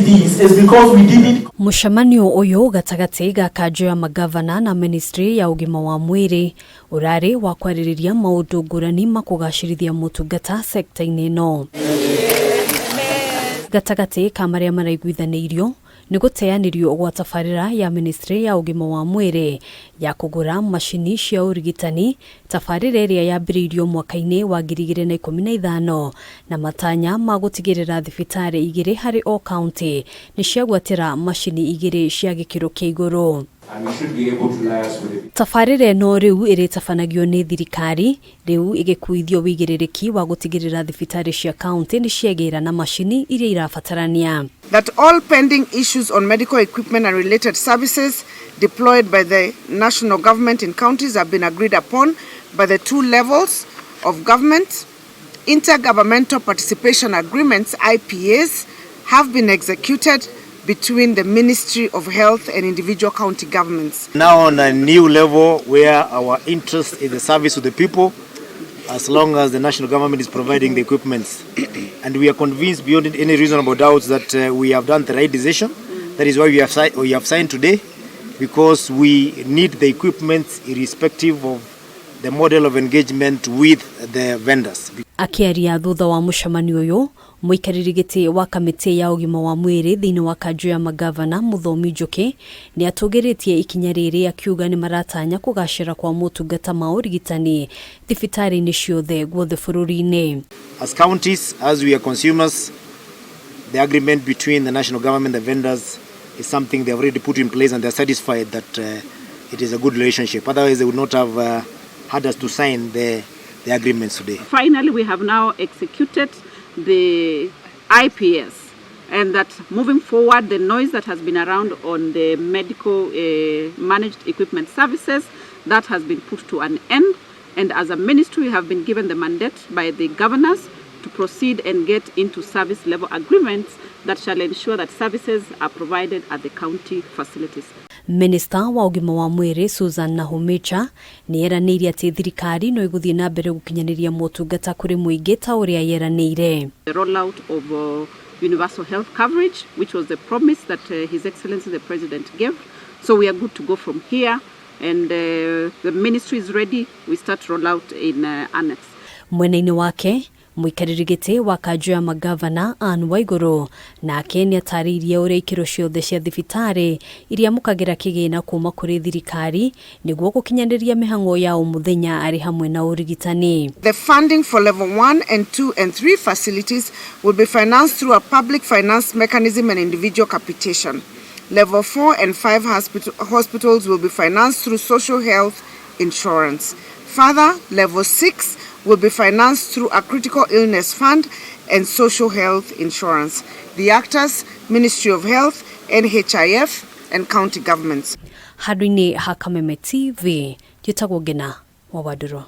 This is because we didn't Mũcemanio ũyũ gatagatĩ ga kanjũ ya magavana na ministry ya ũgima wa mwĩrĩ ũrarĩ wa kwarĩrĩria maũndũ ngũrani ma kũgacĩrithia motungata sekta-inĩ ĩno. Gatagatĩ ka marĩa maraiguithanĩirio nĩ gũteanĩrio gwa tabarĩra ya ministry ya ũgima wa mwĩrĩ ya kũgũra macini cia ũrigitani, tabarĩra ĩrĩa yambĩrĩirio mwaka-inĩ wa 2015 na matanya ma gũtigĩrĩra thibitarĩ igĩrĩ harĩ o kaunti nĩ ciagwatĩra macini igĩrĩ cia gĩkĩro kĩa igũrũ. And we should be able to liaise with the Tabarĩra ĩno rĩu ĩrĩtabanagio nĩ thirikari, rĩu ĩgĩkuithio wĩigĩrĩrĩki wa gũtigĩrĩra thibitarĩ cia kaunti nĩ ciagĩra na macini iria irabatarania. That all pending issues on medical equipment and related services deployed by the national government in counties have been agreed upon by the two levels of government. Intergovernmental participation agreements, IPAs, have been executed between the Ministry of Health and individual county governments. Now on a new level where our interest is the service to the people, as long as the national government is providing the equipment. And we are convinced beyond any reasonable doubt that we have done the right decision. That is why we have signed today, because we need the equipment irrespective of the model of engagement with the vendors. Akĩaria thutha wa mũcemanio ũyũ, mũikarĩri gĩtĩ wa kamĩtĩ ya ũgima wa mwĩrĩ thĩinĩ wa kanjũ ya magavana, Mũthomi Njũkĩ, nĩ atũgĩrĩtie ikinya rĩrĩ, akiuga nĩ maratanya kũgacĩra kwa motungata ma ũrigitani thibitarĩ-inĩ ciothe guothe bũrũri-inĩ. As counties, as we are consumers, the agreement between the national government and the vendors is something they have already put in place, and they're satisfied that it is a good relationship. Otherwise, they would not have had us to sign the agreements today. Finally, we have now executed the IPS, and that moving forward, the noise that has been around on the medical managed equipment services, that has been put to an end. And as a ministry, we have been given the mandate by the governors to proceed and get into service level agreements that shall ensure that services are provided at the county facilities. Minista wa ũgima wa mwĩrĩ Susan Nakhumicha nĩ eranĩire atĩ thirikari no ĩgũthiĩ na mbere gũkinyanĩria motungata kũrĩ mũingĩ ta ũrĩa yeranĩire. The rollout of universal health coverage, which was the promise that His Excellency the President gave. So we are good to go from here, and the ministry is ready. We start rollout in annex. Mwena-inĩ wake, mũikarĩri gĩtĩ wa kanjũ ya magavana Anne Waigũrũ nake nĩ atarĩirie ũrĩa ikĩro ciothe cia thibitarĩ iria amũkagĩra kĩgĩna kuma kũrĩ thirikari nĩguo gũkinyanĩria mĩhang'o ya o mũthenya arĩ hamwe na ũrigitani. The funding for level 1 and 2 and 3 facilities will be financed through a public finance mechanism and individual capitation. Level 4 and 5 hospitals will be financed through social health insurance. Further, level 6 will be financed through a critical illness fund and social health insurance. The actors, Ministry of Health, NHIF, and county governments. Handũ-inĩ ha Kameme TV, njĩtagwo Ngena wa Wandũrũ.